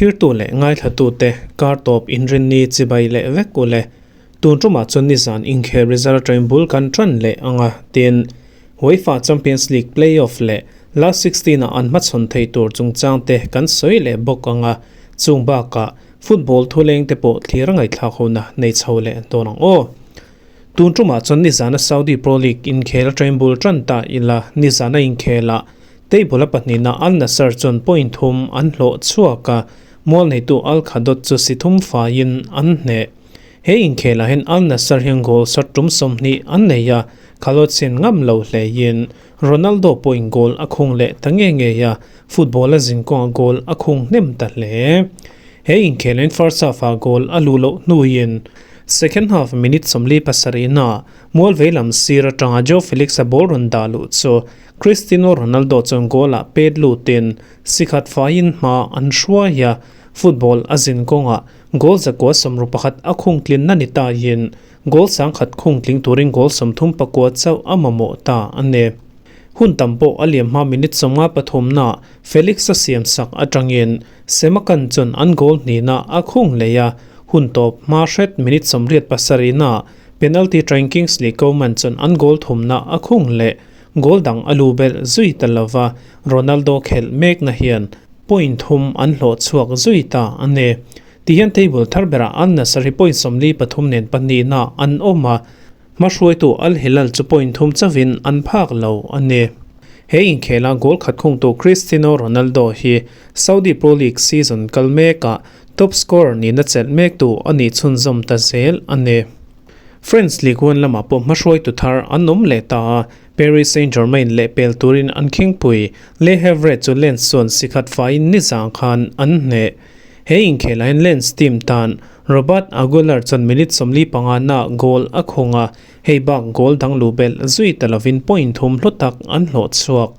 Thlirtu leh ngaithlatute kar tawp inrinni chibai leh vek u le. Tun tumah chuan nizan inkhel result atangin bul kan tan leh ang a, tin UEFA Champions League play-off leh last 16 ah an hmachhawn thei tur chungchang te kan sawi leh bawk ang a, chung bakah football thuleng te pawh thlir a ngaihthlak hona nei chho leh dawn ang aw. Tun tumah chuan nizana Saudi Pro League inkhel atangin bul tan ta ila, nizana inkhelah Table a pahnihna Al Nassr chuan point thum an hlawh chhuak a, mual neitu Al Khadot chu si thum faiin an hneh. He inkhelah hian Al Nassr hian goal shot tum 20 an nei a, Khalot sin ngam lo hleiin Ronaldo pawhin goal a khung leh ta nge ngei a, football a zin kawngah goal a khung hnem ta hle. He inkhelhin first half-ah goal a luh loh hnuin second half minute 47-ah mual veilam sir atanga Joao Felix-a ball rawn dah luh chu Cristiano Ronaldo chuan goal ah pet lutin sikhat faiin hma an hruai a, football a zin kawngah goal zakua 61 a khung tlinna ni tahin goal sangkhat khung tling turin goal 39 chauh a mamawh ta a ni. Hun tam pawh a liam hma minute 53 nah Felix a siam sak atangin Semakan chuan an goal hnihna a khung leh a, hun tawp hma hret minute 87 nah penalty trying Kingsley Coman chuan an goal thumna a khung leh. Goal dang a lu belh zui ta lova, Ronaldo khelh mekna hian point thum an hlawh chhuak zui ta a ni. Tihian table thar berah Al Nassr hi point 43 nen pahnihna an awm a, hmahruaitu Al Hilal chu point thum chauhin an phak lo a ni. He inkhela goal khat khungtu Cristiano Ronaldo hi Saudi Pro League season kal mekah top scorer nihna chelh mektu a nih chhunzawm ta zel a ni. French Ligue 1 lamah pawh hmahruaitu thar an awm leh ta a, Paris Saint-Germain leh pel turin an khingpui Le Havre chu Lens chuan sikhat faiin nizang khan an hneh. He inkhelah hian Lens team tan Robert Aguilar chuan minute 45 na goal a khung a, hei bak goal dang luh belh zui ta lovin point thum hlu tak an hlawh chhuak.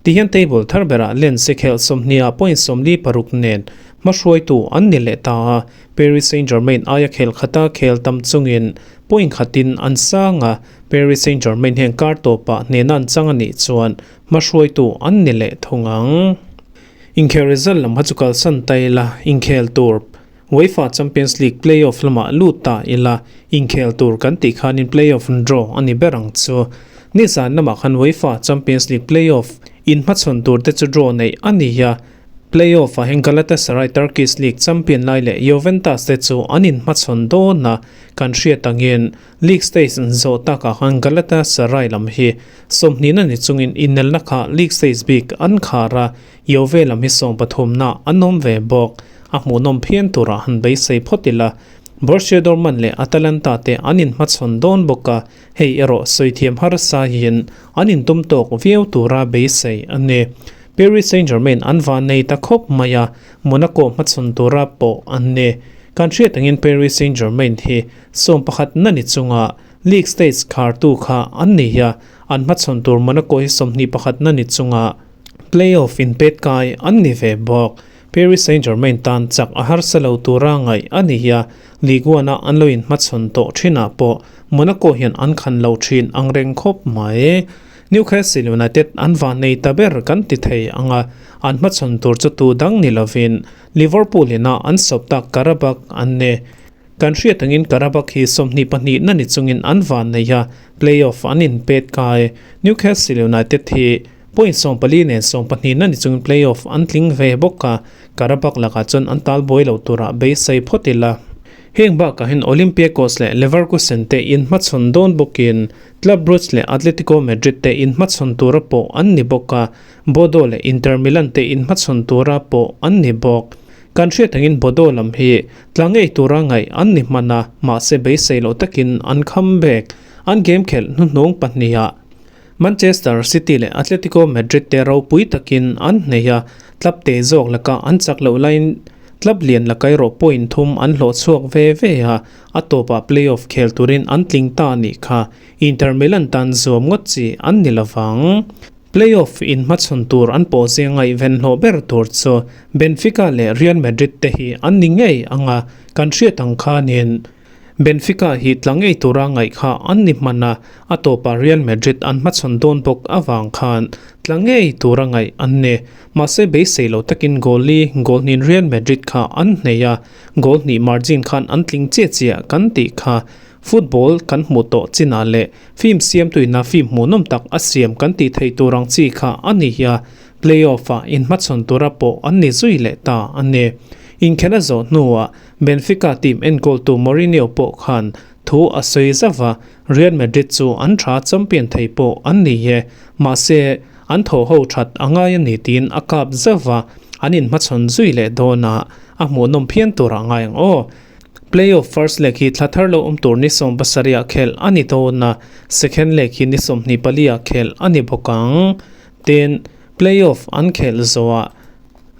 Tihian table thar berah Lens hi khelh 20 ah point 46 nen hmahruaitu an ni leh ta a, Paris Saint-Germain aia khel khata khel tam chungin point khatin an sang a, Paris Saint-Germain hian kar tawpah hnehna an chang a nih chuan hmahruaitu an ni leh thung ang. Inkhel result lam kha chu kalsan ta ila, inkhel tur UEFA Champions League play-off lamah lut ta ila, inkhel tur kan tih khanin play-off draw a ni ber ang chu. Nizan lamah khan UEFA Champions League play-off inhmachhawn tur te chu draw neih a ni a, Play-off ah hian Galatasaray Turkish League champion lai leh Juventus te chu an inhmachhawn dawn a, kan hriat angin league stage zawh takah khan Galatasaray lam hi 20 na ni chungin inelna kha league stage bik an khar a, Juve lam hi 13 na an awm ve bawk. A hmuhnawm phian turah han beisei phawt ila, Borussia Dortmund leh Atalanta te an inhmachhawn dawn bawk a, hei erawh sawithiam harsa hian an intum tawk viau tura beisei a ni. Paris Saint-Germain an van nei ta khawp mai a, Monaco hmachhawn tura pawh an ni. Kan hriat angin Paris Saint-Germain hi 11 na ni chunga league stage khartu kha an ni a, an hmachhawn tur Monaco hi 21 na ni chunga play-off inpet kai an ni ve bawk. Paris Saint-Germain tan chak a harsa lo tura ngaih a ni a, Ligue 1-a an lo inhmachhawn tawh thinah pawh Monaco hian an khan lo thin angreng khawp mai. Newcastle United an van nei ta ber kan ti thei ang a, an hmachhawn tur chu tu dang ni lovin Liverpool ina an sawp tak Qarabag an ni. Kan hriat angin Qarabag hi 22 na ni chungin an van nei a, play-off an inpet kai. Newcastle United hi point 14 nen 12 na ni chungin play-off an tling ve bawk a, Qarabag lakah chuan an talbuai lo turah beisei phawt ila. Heng bakah hian Olympiacos leh Leverkusen te inhmachhawn dawn bawkin Club Brugge leh Atletico Madrid te inhmachhawn tura pawh an ni bawk a, Bodo leh Inter Milan te inhmachhawn tura pawh an ni bawk. Kan hriat angin Bodo lam hi tla ngei tura ngaih an ni hman a, mahse beisei loh takin an kham bek. An game khelh hnuhnung pahnihah Manchester City leh Atletico Madrid te ropui takin an hnei a, club te zawk laka an chak loh laiin club lian laka erawh point thum an hlawh chhuak ve ve a, A tawpah play-off khel turin an tling ta a nih kha. Inter Milan tan zuam ngawt chi an ni lovang. Play-off inhmachhawn tur an pawh zia ngaihven hlawh ber tur chu Benfica leh Real Madrid te hi an ni ngei ang a, kan hriat ang khanin. Benfica hi tla ngei tura ngaih kha an ni hman a, a tawpah Real Madrid an hmachhawn dawn bawk avang khan tla ngei tura ngaih an ni. Mahse beisei lo takin goal li, goal hnin Real Madrid kha an hnei a, goal hnih margin khan an tling chiah chiah kan tih kha football kan hmuh tawh chinah leh film siamtuina film hmuhnawm tak a siam kan tih theih tur ang chi kha a ni a, Play-off-ah inhmachhawn tura pawh an ni zui leh ta a ni. Inkhela zawh hnuah Benfica team enkawltu Mourinho pawh khan thu a sawi zauh a, Real Madrid chu an tha champion thei pawh an ni e, mahse an thaw ho that a ngai a ni tiin a kap zauh a, an inhmachhawn zui leh dawn a, a hmuhnawm phian tur a ngai ang aw. Play-off first leg hi thla thar lo awm tur ni 70 ah khelh a ni dawn a, second leg hi ni 24 ah khelh a ni bawk ang. Tin, play-off an khelh zawhah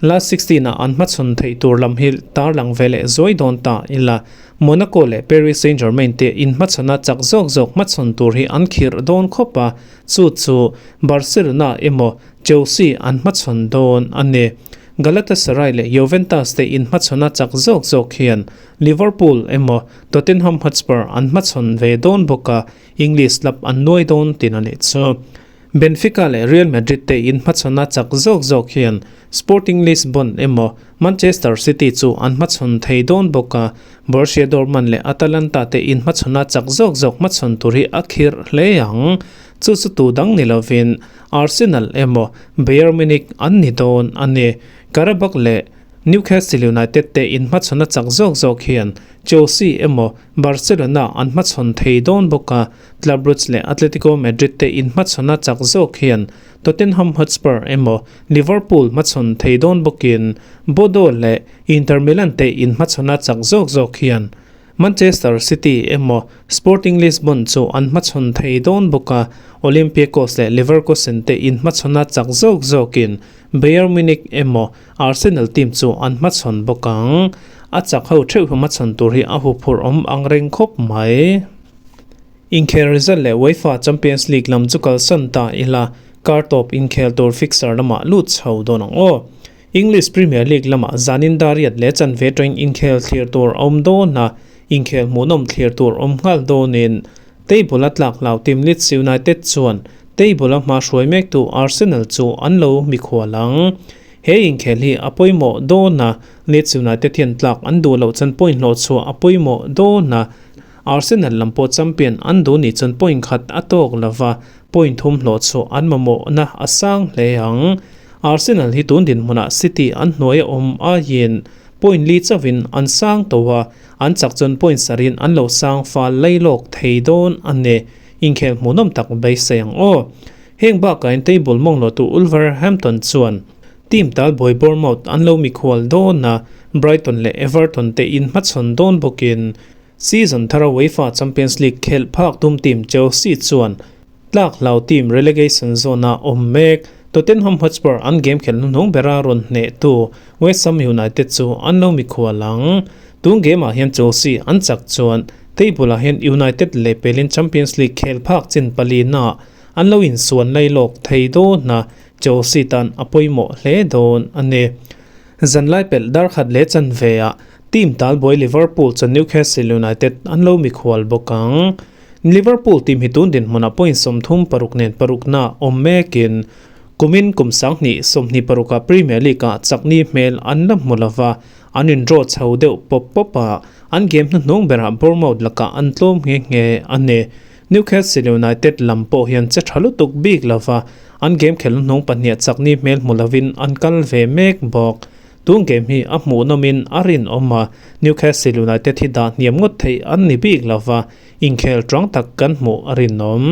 last 16 ah an hmachhawn theih tur lam hi tarlang ve leh zuai dawn ta ila. Monaco leh Paris Saint-Germain te inhmachhawna chak zawk zawk hmachhawn tur hi an khirh dawn khawp a, chu chu Barcelona emaw Chelsea an hmachhawn dawn a ni. Galatasaray leh Juventus te inhmachhawna chak zawk zawk hian Liverpool emaw Tottenham Hotspur an hmachhawn ve dawn bawk a, English club an nuai dawn tin a nih chu. Benfica leh Real Madrid te inhmachhawna chak zawk zawk hian Sporting Lisbon emaw Manchester City chu an hmachhawn thei dawn bawk a, Borussia Dortmund leh Atalanta te inhmachhawna chak zawk zawk hmachhawn tur hi a khirh hle ang. Chu chu tu dang ni lovin Arsenal emaw Bayern Munich an ni dawn a ni. Qarabag leh Newcastle United te inhmachhawna chak zawk zawk hian Chelsea emaw Barcelona an hmachhawn thei dawn bawk a, Club Brugge leh Atletico Madrid te inhmachhawna chak zawk hian Tottenham Hotspur emaw Liverpool hmachhawn thei dawn bawkin Bordeaux leh Inter Milan te inhmachhawna chak zawk zawk hian Manchester City emaw Sporting Lisbon chu an hmachhawn thei dawn bawk a, Olympiacos leh Leverkusen te inhmachhawna chak zawk zawkin Bayern Munich emaw Arsenal team chu an hmachhawn bawk ang. A chak ho theuh hmachhawn tur hi a huphurh awm ang reng khawp mai. Inkhel result leh UEFA Champions League lam chu kalsan ta ila, kar tawp inkhel tur fixture lamah lut chho dawn ang aw. English Premier League lamah zanin dariat leh chanve tawng inkhel thlir tur a awm dawn a, inkhel hmuhnawm thlir tur awm nghal dawnin table a tlak hlau team Leeds United chuan table a hma hruai mektu Arsenal chu an lo mikhual ang. He inkhel hi a pawimawh dawn a, Leeds United hian tlak an duh loh chuan point hlawh chhuah a pawimawh dawn a, Arsenal lam pawh champion an duh nih chuan point khat a tawk lo va, point thum hlawh chhuah an mamawhna a sang hle ang. Arsenal hi tun dinhmunah City an hnuai a awm aiin point li chauhin an sang tawh a, an chak chuan point sarin an lo sang fal lailawk thei dawn a ni. Inkhel hmuhnawm tak beisei ang aw. Heng bakah in table mawng lawtu Wolverhampton chuan team talbuai Bournemouth an lo mikhual dawn a, Brighton leh Everton te in hmachhawn dawn bawkin season thara UEFA Champions League khelh phak tum team Chelsea chuan tlak hlau team relegation zone-a awm mek Tottenham Hotspur an game khelh hnuhnung bera rawn hnehtu West Ham United chu an lo mikhual ang. Tun game-ah hian Chelsea an chak chuan table-ah hian United leh pelin Champions League khel phak chin palina An lo insuan lai lawk thei dawn a, Chelsea tan a pawimawh hle dawn a ni. Zanlai pelh dar khat leh chanve ah team talbuai Liverpool chuan Newcastle United an lo mikhual bawk ang. Liverpool team hi tun dinhmunah point 36 nen parukna awm mekin kumin kum 2026 ah Premier League ah chakni hmel an la hmu lova, an in draw chho deuh pawp pawp a, an game hnuhnung berah Bournemouth lakah an tlawm nghe nghe a ni. Newcastle United lam pawh hian che tha lutuk bik lova, an game khelh hnung pahniha chakni hmel hmu lovin an kal ve mek bawk. Tun game hi a hmuhnawmin a rinawm a, Newcastle United hi dah hniam ngawt theih an ni bik lova, inkhel tang tak kan hmuh a rinawm.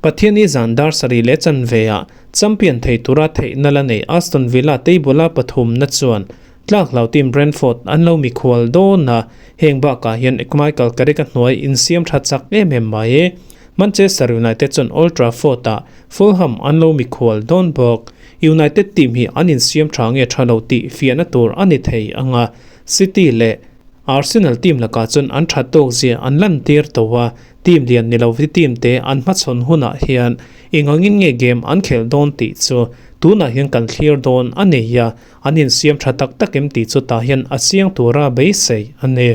Pathiani zan dar sarih leh chanve ah champion thei tura theihna la nei Aston Villa table-a pathumna chuan Tlak hlau team Brentford an lo mikhual dawn a, heng bakah hian Michael Carrick-a hnuai insiam tha chak em em mai. Manchester United chuan Old Trafford-ah Fulham an lo mikhual dawn bawk. United team hi an insiam tha nge tha lo tih fiahna tur a ni thei ang a, City leh Arsenal team lakah chuan an tha tawk zia an lantir tawh a, team lian ni lo team te an hmachhawn hunah hian engangin nge game an khelh dawn tih chu tunah hian kan thlir dawn a ni a. An insiam tha tak tak em tih chu tah hian a chiang tura beisei a ni.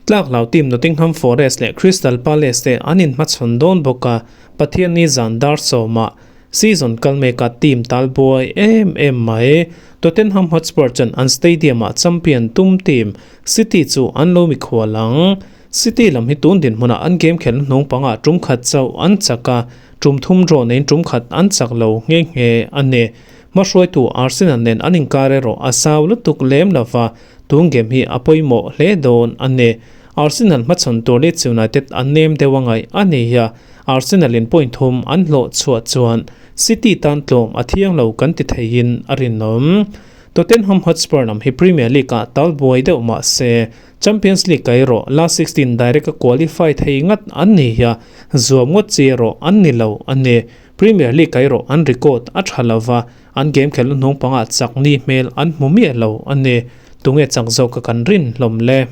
Tlak lo team Nottingham Forest leh Crystal Palace te an inhmachhawn dawn bawk a, Pathianni zan dar sawmah season kal meka team tal buai em em mai. Tottenham Hotspur chuan an stadium-ah champion tum team City chu an lo mikhual ang. City lam hi tun dinhmunah an game khelna hnung pangah tum khat chauh an chak a, tum thum draw neiin tum khat an chak lo nghe nghe a ni. Hmahruaitu Arsenal nen an inkar erawh a sau lutuk lem lova, tun game hi a pawimawh hle dawn a ni. Arsenal hmachhawn tur Leeds United an nem deuh a ngaih a ni a, Arsenal in point thum an hlawh chhuah chuan City tan tlawm a thiang lo kan ti theiin a rinawm. Tottenham Hotspur lam hi Premier League ah tal buai deuh mah se Champions League ah erawh last 16 direct a qualify thei ngat an ni a, zuam ngawt chi erawh an ni lo a ni. Premier League ah erawh an record a tha lova, an game khelh hnung pangah chak ni hmel an hmu miah lo a ni. Tunge chak zawk a kan rin hlawm le?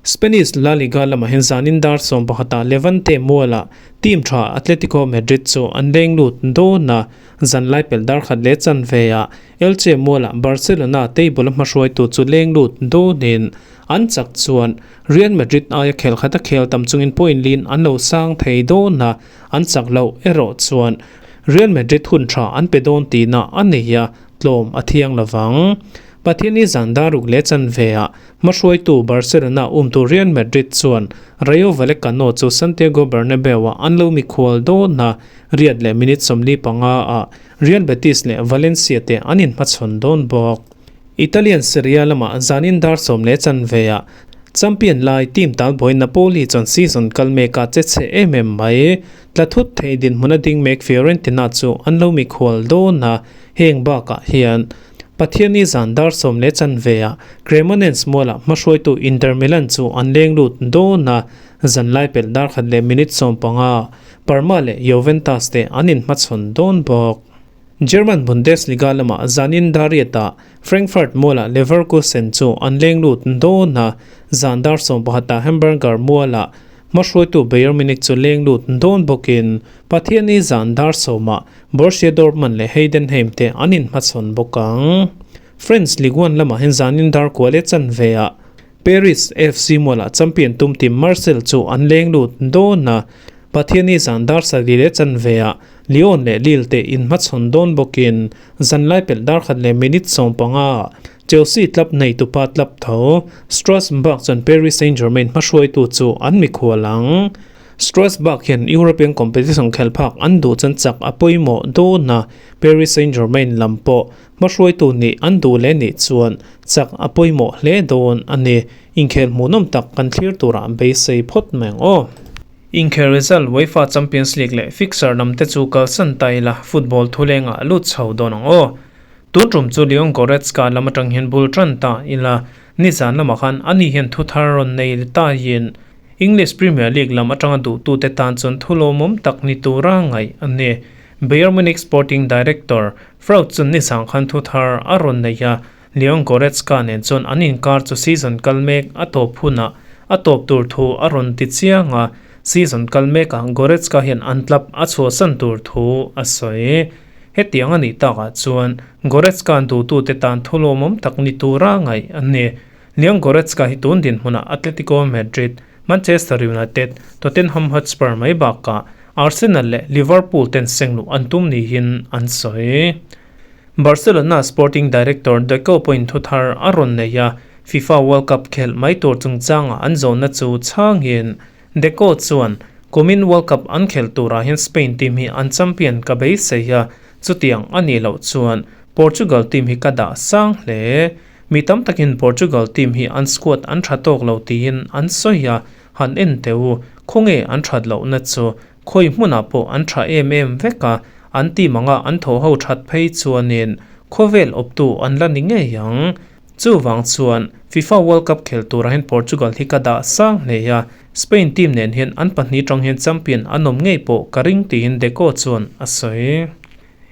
Spanish La Liga lamah hian zanin dar 11 ah Levante mualah team tha Atletico Madrid chu an leng lut dawn a, zan lai pelh dar khat leh chanve ah Elche mualah Barcelona table a hmahruaitu chu leng lut dawnin an chak chuan Real Madrid aia khel khat a khel tam chungin point lin an lo sang thei dawn a, an chak loh erawh chuan Real Madrid hun tha an pe dawn tihna a nei a, tlawm a thiang lovang. Pathianni zan daruk leh chanve ah hmahruaitu Barcelona umtu Real Madrid chuan Rayo Vallecano chu Santiago Bernabeu ah an lo mikhual dawn a, riat leh minute 45 ah Real Betis leh Valencia te an inhmachhawn dawn bawk. Italian Serie A lamah zanin dar sawm leh chanve ah champion lai team talbuai Napoli chuan season kal mekah che chhe em em mai. Tla thut thei dinhmun a ding mek Fiorentina chu an lo mikhual dawn a, heng bakah hian Pathianni zan dar sawm leh chanve ah Cremonense mualah hmahruaitu Inter Milan chu an leng lut dawn a, zan lai pelh dar khat leh minute 15. Parma leh Juventus te an inhmachhawn dawn bawk. German Bundesliga lamah zanin Dariat-ah Frankfurt mualah Leverkusen chu an leng lut dawn a, zan dar 11ah Hamburger mualah hmahruaitu Bayern Munich chu leng lut dawn bawkin Pathianni zan dar 10ah Borussia Dortmund leh Heidenheim te an inhmachhawn bawk ang. French Ligue 1 lamah hian zanin dar kua leh chanve-ah Paris FC mualah champion tum team Marseille chu an leng lut dawn a, Pathianni zan dar sarih leh chanve-ah Lyon leh Lille te inhmachhawn dawn bawkin zanlai pelh dar khat leh minute 15 ah Chelsea club neitupa club tho Strasbourg chuan Paris Saint-Germain hmahruaitu chu an mikhual ang. Strasbourg hian European competition khelh phak an duh chuan chak a pawimawh dawn a, Paris Saint-Germain lam pawh Hmahruaitu nih an duh leh nih chuan chak a pawimawh hle dawn a ni. Inkhel hmuhnawm tak kan thlir turah beisei phawt mai ang aw. Inkhel result UEFA Champions League leh fixture lam te chu kalsan ta ila football thulengah lut chho dawn ang aw. Tun tum chu Leon Goretzka lam atang hian bul tan ta ila nizan lamah khan ani hian thu thar rawn nei ta in English Premier League lam atanga duhtute tan chuan thu lawmawm tak ni tura ngaih a ni. Bayern Munich Sporting Director Fraud chu nizang khan thu thar a rawn nei a, Leon Goretzka nen chuan an inkar chu season kal mek a tawp hunah a tawp tur thu a rawn ti chiang a, season kal mekah Goretzka hian an club a chhuahsan tur thu a sawi. Hetiang a nih takah chuan Goretzka duhtute tan thu lawmawm tak ni tura ngaih a ni. Leon Goretzka hi tun dinhmunah Atletico Madrid, Manchester United, Tottenham Hotspur mai bakah Arsenal leh Liverpool ten sengluh an tum niin an sawi. Barcelona sporting director Deco pawhin thu thar a rawn nei a, FIFA World Cup khelh mai tur chungchanga an zawhna chu chhangin Deco chuan, Kumin World Cup an khelh turah hian Spain team hi an champion ka beisei a, chutiang a nih loh chuan Portugal team hi ka dah sang hle. Mi tam takin Portugal team hi an squad an tha tawk lo tiin an sawi a, han en teh u, khawnge an that lohna chu khawi hmunah pawh an tha em em vek a, an team anga an thaw ho that phei chuanin khawvel awptu an la ni ngei ang. Chuvang chuan FIFA World Cup khel turah hian Portugal hi ka dah sang hle a, Spain team nen hian an pahnih tang hian champion an awm ngei pawh ka ring tiin Deco chuan a sawi.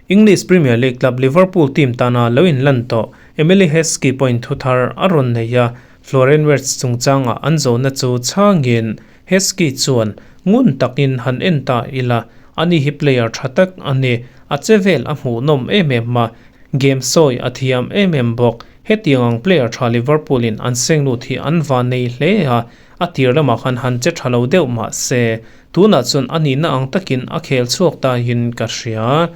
English Premier League club Liverpool team tana lo inlan tawh Emile Heskey pawhin thu thar a rawn nei a, Florian Wirtz chungchanga an zawhna chu chhangin Heskey chuan ngun takin han en ta ila, ani hi player tha tak a ni, a che vel a hmuhnawm em em a. Game sawi a thiam em em bawk. Hetiang ang player tha Liverpool in an seng lut hi an van nei hle a, a tir lamah khan han che tha lo deuh mah se, tunah chuan a nihna ang takin a khel chhuak ta in ka hria.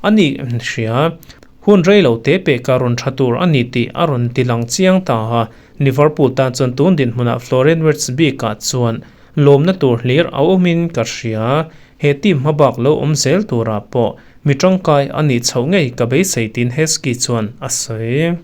A ni hria. Hun rei lo te pek a rawn tha tur a ni tih a rawn ti lang chiang ta a, Liverpool tan chuan tun dinhmunah Florian Wirtz bikah chuan lawmna tur hlir a awmin ka hria. He team hmabak lo awm zel turah pawh mi tangkai a nih chhoh ngei ka beisei tiin Heskey chuan a sawi.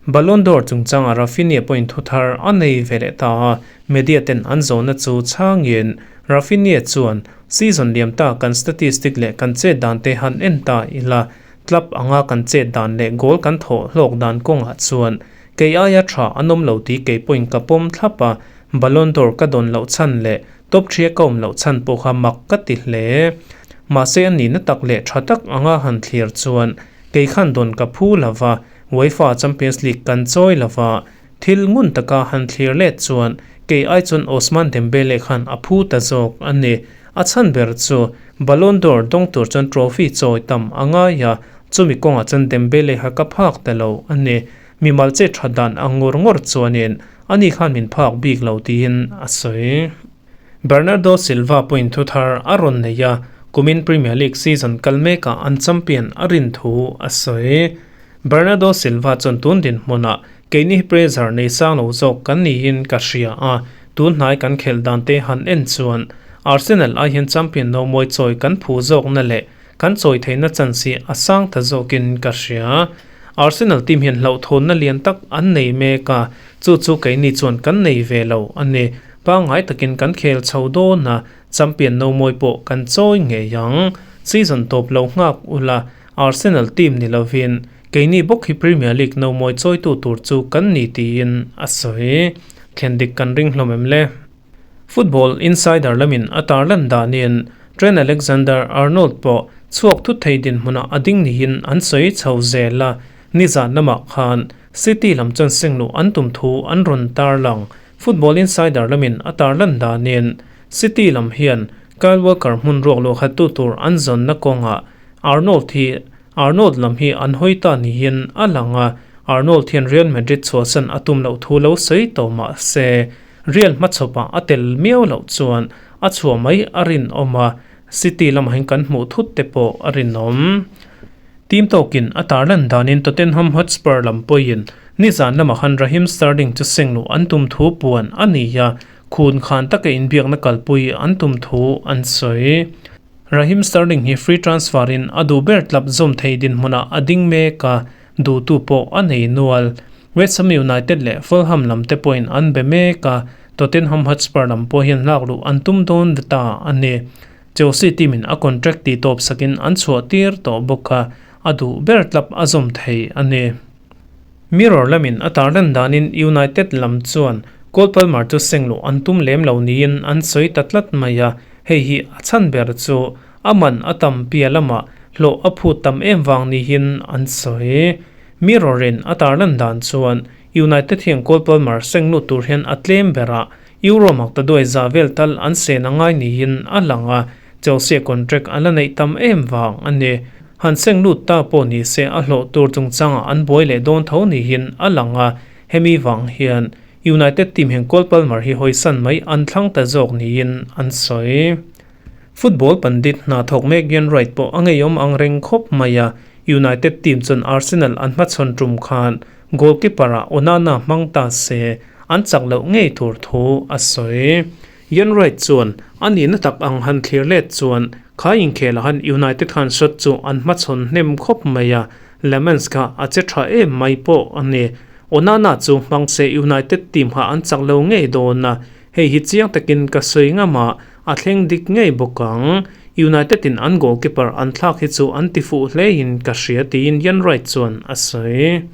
Ballon d'Or chungchanga Raphinha pawhin thu thar a nei ve leh ta a, media ten an zawhna chu chhangin Raphinha chuan, Season liam ta kan statistic leh kan chet dan te han en ta ila, club anga kan chet dan leh goal kan thawh hlawk dan kawngah chuan kei aia tha an awm lo tih kei pawhin ka pawm thlap a, Ballon d'Or ka dawn loh chhan leh top thria ka awm loh chhan pawh kha mak ka ti hle. Mahse a nihna tak leh tha tak anga han thlir chuan kei khan dawn ka phu lo va, UEFA Champions League kan chawi lo va, thil ngun taka han thlir let chuan kei ai chuan Ousmane Dembele khan a phu ta zawk a ni. A chhan ber chu Ballon d'Or dawng tur chuan trophy chawi tam a ngai a, chumi kawngah chuan Dembele kha ka phak ta lo a ni. Mimal che tha dan a ngawr ngawr chuanin ani khan min phak bik lo tiin a sawi. Bernardo Silva pawhin thu thar a rawn nei a, kumin Premier League season kal mekah an champion a rin thu a sawi. Bernardo Silva chuan tun dinhmunah keini hi pressure nei sang lo zawk kan niin ka hria a, tun hnai kan khelh dan te han en chuan Arsenal ai hian champion no mawi chawi kan phu zawkna leh Kan chawi theihna chance hi a sang ta zawkin ka hria. Arsenal team hian hlauhthawnna lian tak an nei mek a, chu chu keini chuan kan nei ve lo a ni. Pangngai takin kan khel chho dawn a, champion no mawi pawh kan chawi ngei ang. Season tawp lo nghak ula, Arsenal team ni lovin keini bawk hi Premier League no mawi chawitu tur chu kan ni tiin a sawi. Thlen dik kan ring hlawm em le? Football Insider lamin a tarlan danin Trent Alexander-Arnold pawh chhuak thut thei dinhmunah a ding niin an sawi chho zel a, nizan lamah khan City lam chuan sengluh an tum thu an rawn tarlang. Football Insider lamin a tarlan danin City lam hian Kyle Walker hmun ruak luah khattu tur an zawnna kawngah Arnold hi Arnold lam hi an hawi ta niin a lang a, Arnold hian Real Madrid chhuahsan a tum loh thu lo sawi tawh mah se Real hmachhawpah a tel miau loh chuan a chhuah mai a rinawm a, City lamah hian kan hmuh thut te pawh a rinawm. Team tawkin a tarlan danin Tottenham Hotspur lam pawhin nizan lamah khan Raheem Sterling chu sengluh an tum thu puan a ni a, khun khan taka inbiakna kalpui an tum thu an sawi. Raheem Sterling hi free transfer in a duh ber tlap zawm thei dinhmunah a ding mek a, Duhtu pawh a nei nual. West Ham United leh Fulham lam te pawhin an be mek a, Tottenham Hotspur lam pawh hian lak luh an tum dawn ta a ni. Chelsea team in a contract tih tawp sakin an chhuah tir tawh bawk a, a duh ber tlap a zawm thei a ni. Mirror lamin a tarlan danin United lam chuan Cole Palmer chu seng luh an tum lem lo niin an sawi ta tlat mai a, hei hi a chhan ber chu A man a tam piah lamah hlawh a phut tam em vang niin an sawi. Mirror in a tarlan dan chuan United hian Cole Palmer seng lut tur hian a tlem berah Euro mak ta duai za vel tal an sen a ngai niin a lang a, Chelsea contract a la neih tam em vang a ni. Han seng lut ta pawh ni se a hlawh tur chungchangah an buai leh dawn tho niin a lang a, hemi vang hian United team hian Cole Palmer hi hawisan mai an thlang ta zawk niin an sawi. Football pandit hna thawk mek Ian Wright pawh a ngeiawm ang reng khawp mai a, United team chuan Arsenal an hmachhawn tum khan goalkeeper ah Onana hmang ta se an chak loh ngei tur thu a sawi. Ian Wright chuan a nihna tak ang han thlir let chuan kha inkhel ah han United khan shot chu an hmachhawn hnem khawp mai a, Lammens kha a che tha em mai pawh a ni. Onana chu hmang se United team kha an chak lo ngei dawn a, Hei hi chiang takin ka sawi ngam a, a thleng dik ngei bawk ang. United in an goalkeeper an thlak hi chu an ti fuh hlein ka hria tiin Ian Wright chuan a sawi.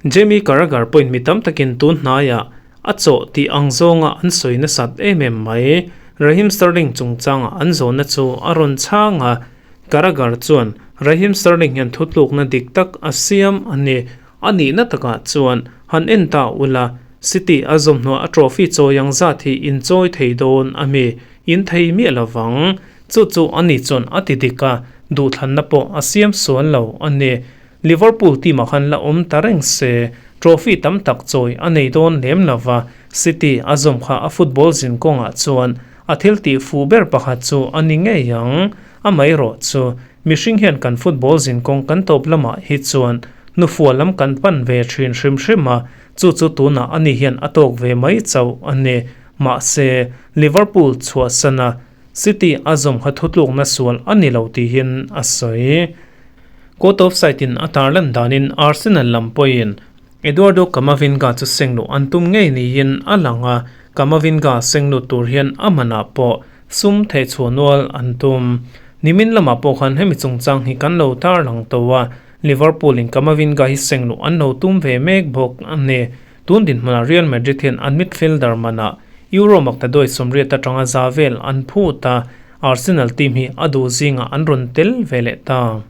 Jamie Carragher pawhin mi tam takin tun hnaiah a chawh tih ang zawnga an sawi nasat em em mai. Raheem Sterling chungchanga an zawnna chu a rawn chhang a, Carragher chuan Raheem Sterling hian thutlukna dik tak a siam a ni. A nihna takah chuan han en ta ula, City a zawmhnuah a trophy chawi ang zat hi in chawi thei dawn a mi? In thei miah lovang. Chu chu a ni chuan a ti dik a, duhthlanna pawh a siam sual lo a ni. Liverpool team ah khan la awm ta reng se, trophy tam tak chawi a nei dawn lem lova, City a zawm kha a football zin kawngah chuan a thil tih fuh ber pakhat chu a ni ngei ang. Amaherawh chu, mihring hian kan football zin kawng kan tawp lamah hi chuan hnufual lam kan pan ve thin hrim hrim a, chu chu tunah ani hian a tawk ve mai chauh a ni. Mahse, Liverpool chhuahsana City a zawm kha thutlukna sual a ni lo tihin a sawi. Court of Side in a tarlan danin Arsenal lam pawhin Eduardo Camavinga chu sengluh an tum ngei niin a lang a, Camavinga senglut tur hian a manah pawh sum thehchhuah nual an tum. Nimin lamah pawh khan hemi chungchang hi kan lo tarlang tawh a, Liverpool in Camavinga hi sengluh an lo tum ve mek bawk a ni. Tun dinhmunah Real Madrid hian an midfielder manah Euro maktaduai 80 atanga za vel an phut a, Arsenal team hi a duh zingah an rawn tel ve leh ta.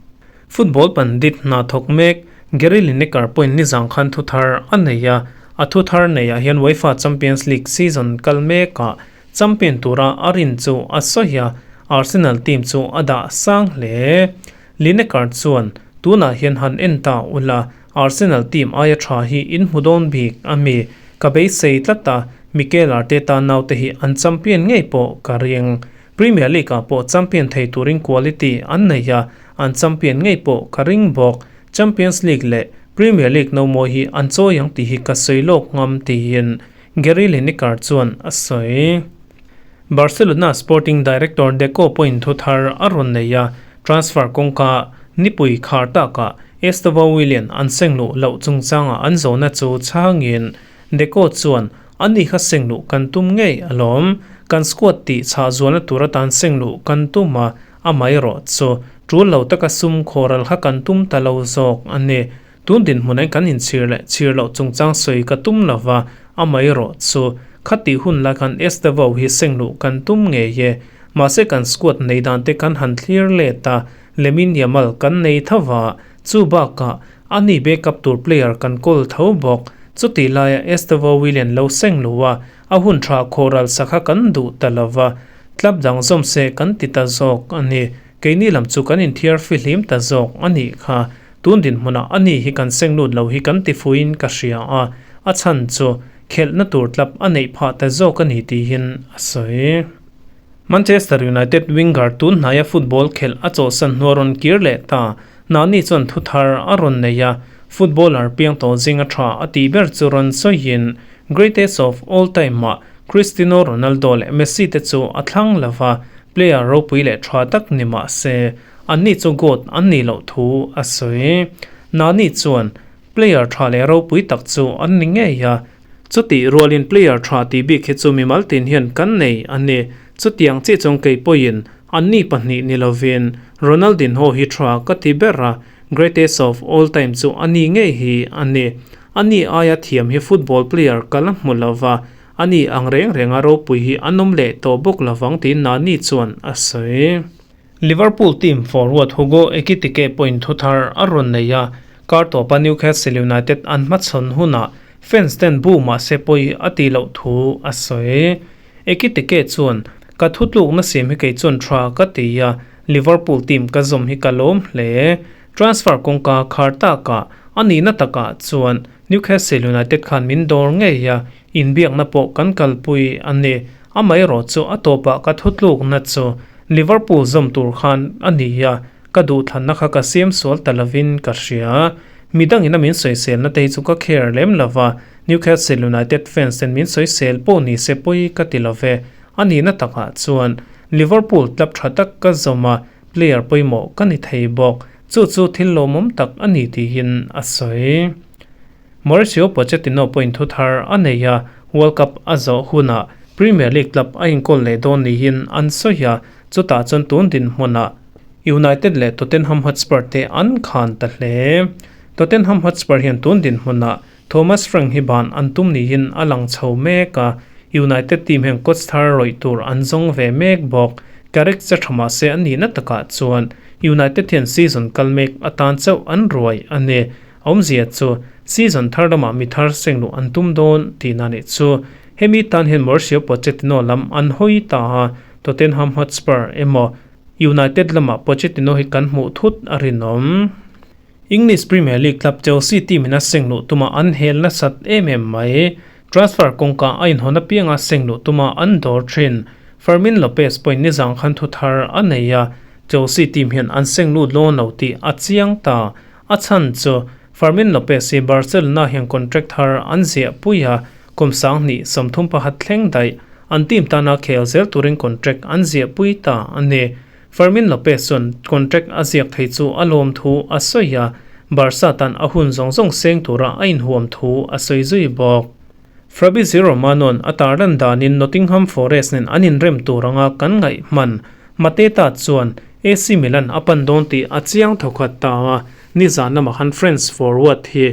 Football pandit hna thawk mek Gary Lineker pawhin nizang khan thu thar a nei a, a thu thar neiah hian UEFA Champions League season kal mekah champion tura a rin chu a sawi a, Arsenal team chu a dah sang hle. Lineker chuan, Tunah hian han en ta ula, Arsenal team aia tha hi in hmu dawn bik a mi? Ka beisei tlat a, Mikel Arteta naute hi an champion ngei pawh ka ring. Premier League ah pawh champion thei turin quality an nei a, an champion ngei pawh ka ring bawk. Champions League leh Premier League no mawi hi an chawi ang tih hi ka sawi lawk ngam tiin Gary Lineker chuan a sawi. Barcelona sporting director Deco pawhin thu thar a rawn nei a, transfer kawngka nipui khar takah Estevao Willian an sengluh loh chungchangah an zawhna chu chhangin Deco chuan, Ani kha sengluh kan tum ngei alawm, kan squad tih chhah zualna tur atan sengluh kan tum a, amaherawh chu tul lo taka sum khawral kha kan tum ta lo zawk a ni. Tun dinhmunah kan inchhir leh chhir loh chungchang sawi ka tum lo va, amaherawh chu khatih hun lai khan Estevao hi sengluh kan tum ngei e. Mahse kan squad nei dan te kan han thlir let a, Lamine Yamal kan nei tho va, chu bakah ani backup tur player kan kawl tho bawk. Chutih laia Estevao Willian lo sengluh a, a hun tha khawhral sakha kan duh ta lo va, club dang zawm se kan ti ta zawk a ni. Keini lam chu kan inthiar fihlim ta zawk a nih kha. Tun dinhmunah a ni hi kan seng lut lo hi kan ti fuiin ka hria a, a chhan chu khelhna tur tlap a neih phah ta zawk a ni tihin a sawi. Manchester United winger tun hnaia football khelh a chawhsan hnu a rawn kir leh ta. Nani chuan thu thar a rawn nei a, footballer piang tawh zinga tha a tih ber chu rawn sawiin greatest of all time-ah Cristiano Ronaldo leh Messi te chu a thlang lo va, player ropui leh tha tak ni mah se Anni chu God an nih loh thu a sawi. Nani chuan player tha leh ropui tak chu an ni ngei a, chutih rualin player tha tih bik hi chu mimal tin hian kan nei a ni. Chutiang chiah chuan kei pawhin anni pahnih ni lovin Ronaldinho hi tha ka ti ber a, greatest of all time chu a ni ngei hi a ni. Ani aia thiam hi football player ka la hmu lo va, ani ang reng renga ropui hi an awm leh tawh bawk lovang tiin Nani chuan a sawi. Liverpool team forward Hugo Ekitike pawhin thu thar a rawn nei a, kar tawpa Newcastle United an hmachhawn hunah fans ten bu mahse pawi a tih loh thu a sawi. Ekitike chuan, Ka thutlukna siam hi kei chuan tha ka ti a, Liverpool team ka zawm hi ka lawm hle. Transfer kawngka khar takah a nihna takah chuan Newcastle United khan min dawr ngei a, inbiakna pawh kan kalpui a ni. Amaherawh chu a tawpah ka thutlukna chu Liverpool zawm tur khan a ni a, ka duhthlanna kha ka siam sual ta lovin ka hria. Midangin a min sawiselna te hi chu ka care lem lo va, Newcastle United fans ten min sawisel pawh ni se pawi ka ti lo ve. A nihna takah chuan Liverpool club tha tak ka zawm a, player pawimawh ka ni thei bawk. Chu chu thil lawmawm tak a ni tiin a sawi. Mauricio Pochettino pawhin thu thar a nei a, World Cup a zawh hunah Premier League club a inkawl leh dawn niin an sawi a, chutah chuan tun dinhmunah United leh Tottenham Hotspur te an khan ta hle. Tottenham Hotspur hian tun dinhmunah Thomas Frank hi ban an tum niin a lang chho mek a, United team hian coach thar rawih tur an zawng ve mek bawk. Carrick che tha mah se a nihna takah chuan United hian season kal mek atan chauh an ruai a ni. Awmzia chu season thar lamah mi thar seng luh an tum dawn tihna nih chu. Hemi tan hian Mauricio Pochettino lam an hawi ta a, Tottenham Hotspur emaw United lamah Pochettino hi kan hmuh thut a rinawm. English Premier League club Chelsea team in a seng luh tuma an hel nasat em em mai. Transfer kawngka a inhawn apianga seng luh tuma an dawr thin. Fermin Lopez pawhin nizang khan thu thar a nei a, Chelsea team hian an seng lut lawn lo tih a chiang ta. A chhan chu Fermin Lopez hi Barcelona hian contract thar an ziah pui a, kum 2031 thleng daih an team tana khel zel turin contract an ziah pui ta a ni. Fermin Lopez chuan contract a ziak thei chu a lawm thu a sawi a, Barca tan a hun zawng zawng seng tura a inhuam thu a sawi zui bawk. Fabrizio Romano-a'n a tarlan danin Nottingham Forest nen an inrem tur anga kan ngaih hman Mateta chuan AC Milan a pan dawn tih a chiang thawkhat ta a, nizan lamah khan French forward hi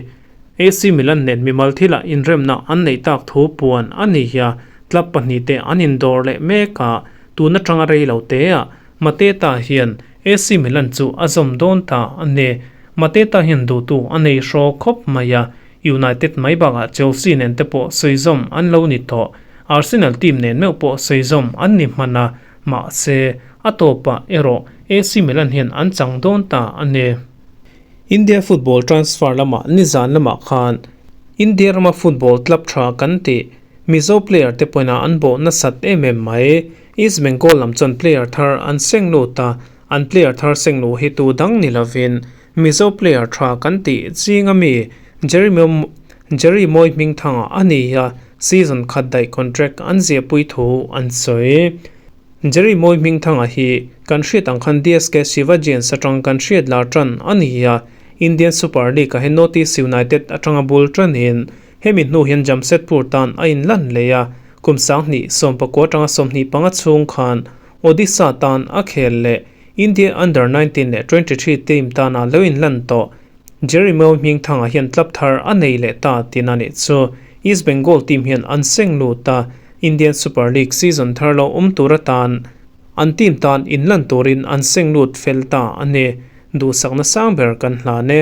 AC Milan nen mimal thilah inremna an neih tak thu puan a ni a, club pahnihte an indawr leh mek a, tun atanga rei lo teah Mateta hian AC Milan chu a zawm dawn ta a ni. Mateta hian duhtu a nei hraw khawp mai a, United mai bakah Chelsea nen te pawh sawi-zawm an lo ni tawh. Arsenal team nen meuh pawh sawi-zawm an ni hman a, mahse, a tawpah erawh AC Milan hian an chang dawn ta a ni. India football transfer lamah nizan lamah khan India rama football club tha kan tih Mizo player te pawhin an bawh nasat em em mai. East Bengal lam chuan player thar an seng lut a, an player thar seng luh hi tu dang ni lovin Mizo player tha kan tih ching ami Jerry Jerry Mawi Hmingthanga a ni a, season khat daih contract an ziahpui thu an sawi. Jerry Mawi Hmingthanga hi kan hriat ang khan DSK Shivajians atang kan hriat lar tan a ni a, Indian Super League ah hian North East United atanga bul tanin hemi hnu hian Jamshedpur tan a inlan leh a, kum 2019 atanga 25 chhung khan Odisha tan a khel leh India Under 19 leh 23 team tana lo inlan tawh Jerry Mawi Hmingthanga hian club thar a nei leh ta tin a nih chu. East Bengal team hian an seng lut a, Indian Super League season thar lo awm tur atan an team tan inlan turin an seng lut fel ta a ni. Duhsakna sang ber kan hlan e.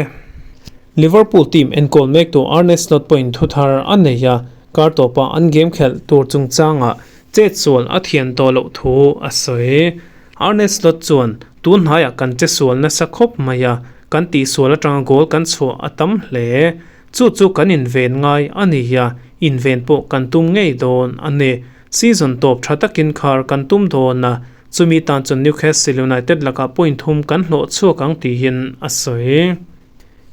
Liverpool team enkawl mektu Arne Slot pawhin thu thar a nei a, kar tawpa an game khelh tur chungchangah Chetsual a thian tawh loh thu a sawi. Arne Slot chuan, Tun hnaiah kan chesual nasa khawp mai a, kan tihsual atanga goal kan chhuah a tam hle. Chu chu kan inven ngai a ni a, inven pawh kan tum ngei dawn a ni. Season tawp tha takin khar kan tum dawn a, chumi tan chuan Newcastle United lakah point thum kan hlawh chhuak ang tiin a sawi.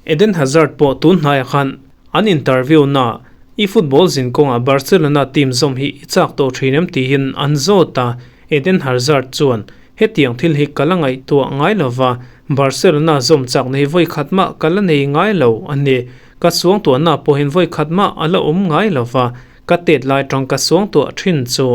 Eden Hazard pawh tun hnaiah khan An interview na i football zin kawngah Barcelona team zawm hi i chak tawh thin em tiin an zawt a, Eden Hazard chuan, Hetiang thil hi ka la ngaihtuah ngai lova, Barcelona zawm chakna hi vawi khat mah ka la nei ngai lo a ni. Ka suangtuahna pawhin vawi khat mah a la awm ngai lova, ka tet lai tang ka suangtuah thin chu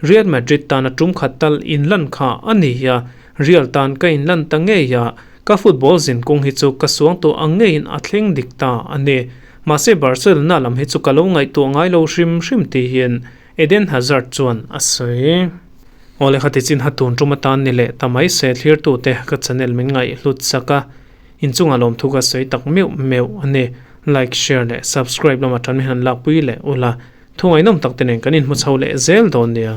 Real Madrid tana tum khat tal inlan kha a ni a, Real tan ka inlan ta ngei a, Ka football zin kawng hi chu ka suang tawh ang ngeiin a thleng dik ta a ni. Mahse Barcelona lam hi chu ka lo ngaihtuah ngai lo hrim hrim tihin Eden Hazard chuan a sawi. Awle khati chin ha tun tum atan ni leh ta mai se thlirtute ka channel min ngaih hlut sak a, inchungah lawmthu ka sawi tak meuh meuh a ni. Like, share leh subscribe lama tan min han lakpui leh ula, thu ngaihnawm tak te nen kan inhmu chho leh zel dawn nia.